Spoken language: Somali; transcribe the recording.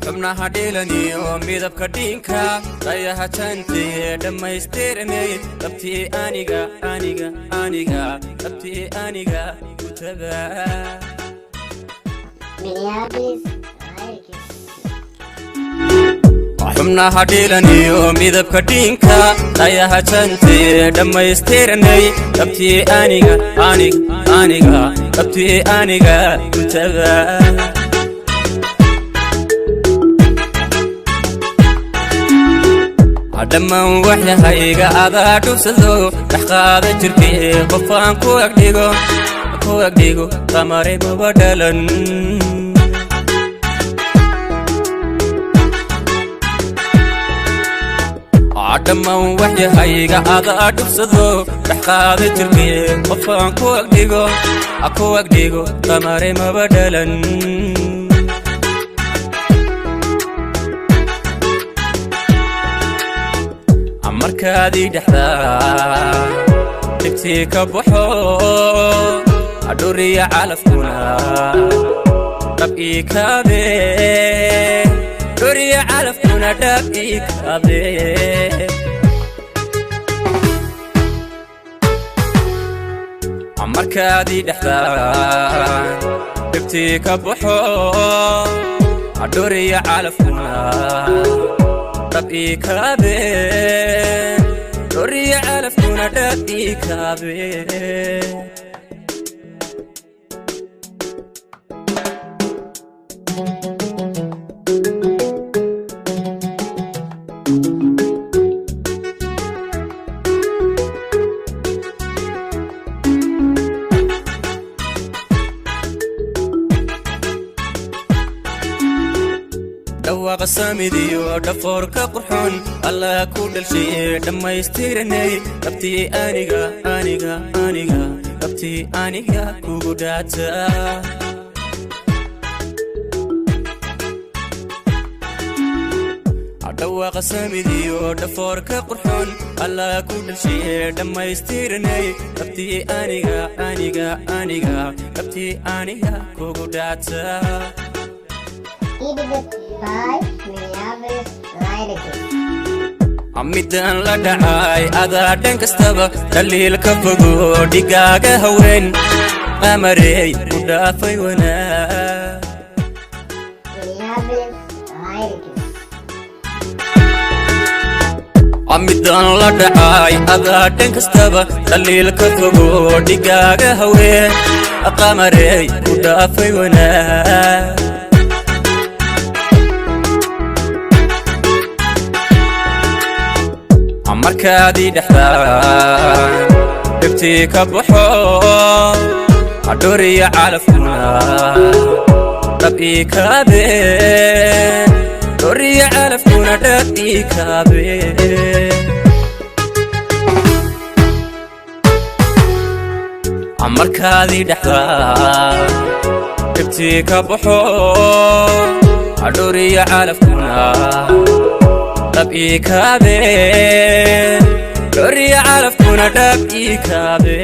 Xubnaha dhilaniyo midabka dhiinka, dayaha jantee dhammaystirnay, dhabtii aniga, aniga, aniga, dhabtii aniga kutaba. Minneapolis Lyrics. Xubnaha dhilaniyo midabka dhiinka, dayaha jantee dhammaystirnay, dhabtii aniga, aniga, aniga, dhabtii aniga kutaba. Dhammaan waxyahayga adaa dhubsado, dhexqaada jirkee, qofaan ku agdhigo, ku agdhigo, qamare maba dhalan. Dhammaan waxyahayga adaa dhubsado, dhexqaada jirkee, qofaan ku agdhigo, ku agdhigo, qamare maba dhalan. Markaadii dhexdaa dhibtii ka baxo, adhuriya calafkuna dhab ii kaabe, dhuriya calafkuna dhab ii kaabe. Markaadii dhexdaa dhibtii ka baxo, adhuriya calafkuna dhab ii kaabe, dhuriya calafkuna dhab ii kaabe. Dhawaaqa samidiyo dhafoorka qurxoon, Allah ku dhalshaye, dhammaystiranay, dhabtii aniga, aniga, aniga, dhabtii aniga kugu dhaata. Dhawaaqa samidiyo dhafoorka qurxoon, Allah ku dhalshaye, dhammaystiranay, dhabtii aniga, aniga, aniga, dhabtii aniga kugu dhaata. Edited by Minneapolis Lyrics. Midaan la dhacay adaa dhan kastaba dhaliil ka fogo, dhigaaga haween, qamarey ku dhaafay wanaag. Minneapolis Lyrics. Midaan la dhacay adaa dhan kastaba dhaliil ka fogo, dhigaaga haween, qamarey ku dhaafay wanaag. Markaadii dhexdaa dhibtii ka baxo, adhuriya calafkuna dhab ii kaabe, dhuriya calafkuna dhab ii kaabe. Markaadii dhexdaa dhibtii ka baxo, adhuriya calafkuna dhab ii kaabe, dhuriya calafkuna dhab ii kaabe.